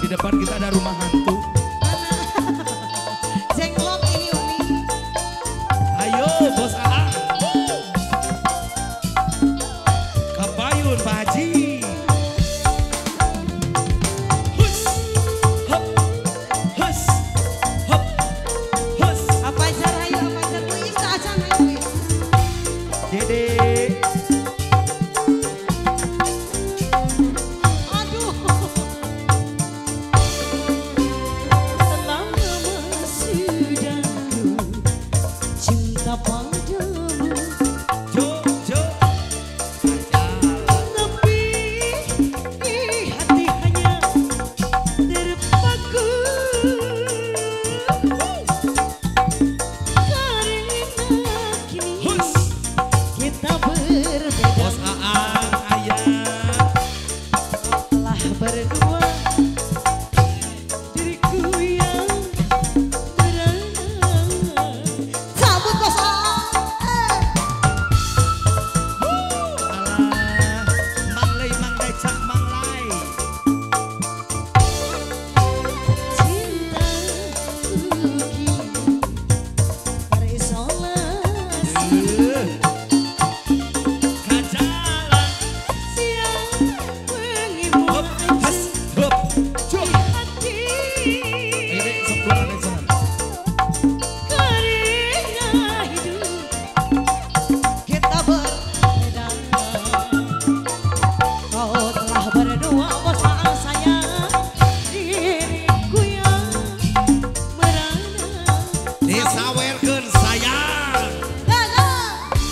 Di depan kita ada rumah hantu. Jenglot ini Umi. Ayo Bos AA. Kabayun Pak Haji. Hus, hop, hus, hop, hus. Apa ajar ayo, apa ajar Bu Im tak ajar ayo Bu Im. Dede. Aduh. Cinta padamu, Jo, jo. Tapi di hati hanya terpaku. Karena kini kita berbeda. Bos AA, ayah. Telah berdua, diriku yang merana. Cabut Bos AA. Alah, manglai manglai cak manglai. Cintaku kini terisolasi. Kajalan. Siang wengi Hop, has, hop, jo. di hati. Ayo dek, sok dua kali sana. Karena hidup Kita berbeda. Kau telah berdua Bos AA sayang, diriku yang merana. Disawerkeun sayang. Lala,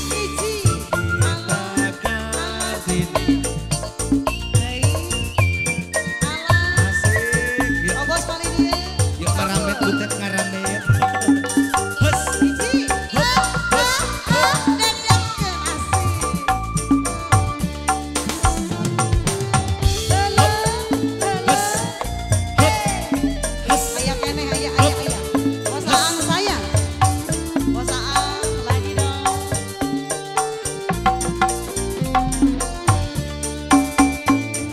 hiji, alah, Sini. hei, alah. Asik. Yuk, Oh, Bos paling dia. yuk ngaramet butet ngaramet. Hus, Hiji, hop, hus, hop. dedekkeun asik. Hus, hop, hus. Aya keneh, aya, aya, aya. Bos Aang sayang. Bos Aang lagi dong.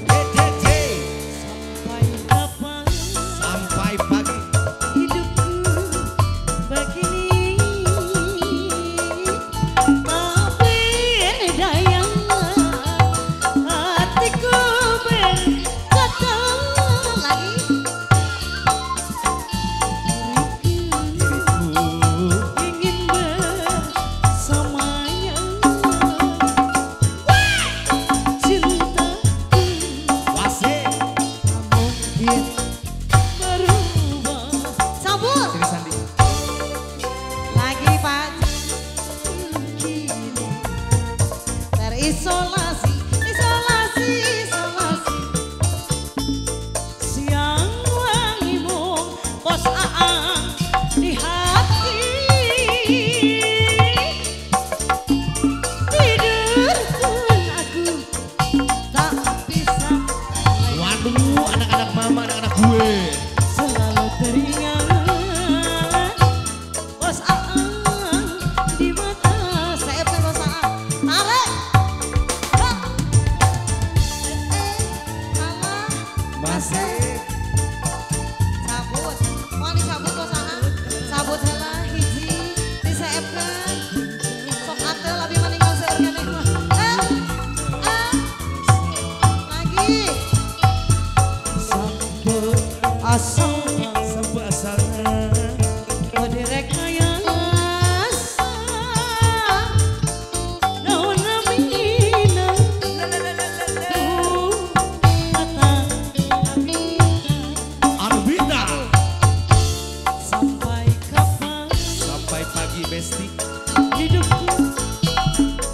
T, T, T. Sampai kapan Sampai pagi. hidupku begini? Tak berdaya hatiku berkata Lagi. Diriku ingin bersamanya. Cintaku Wasik. tak mungkin berubah. Cabut. Sini Sandi. Lagi Pak. Kini Terisolasi, isolasi, isolasi. siang wangimu Bos Aang di hati. Tidur pun aku Tak bisa. Waduh, anak-anak mama, anak-anak gue. selalu teringat Bos Aang di mata. Saya Bos Aang. Tarik. Hop. Alah. Masik. Cabut. Mau dicabut Bos Aang. Cabut heula hiji diseepkeun. Sok atuh lebih meninggal seueur keneh mah. Eh. Eh. Lagi. Sampai asalnya Sampai asalnya. Oh direkayasa naon namina kata Arbita. Sampai kapan Sampai pagi besti. hidupku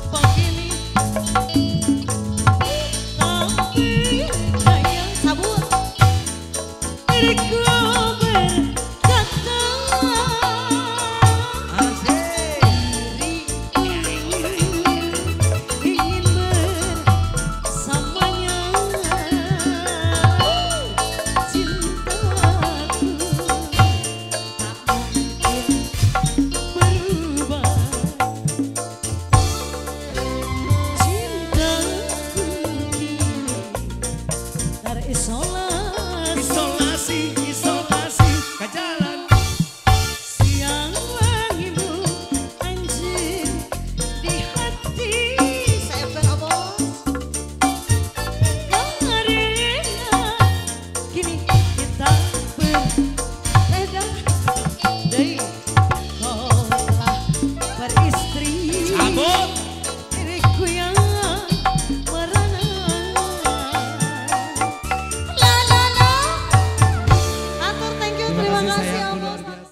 begini? Tak berdaya Cabut. diriku berkata Asik. Ingin bersamanya. Cintaku tak mungkin berubah. Cintaku kini terisolasi. Isolasi.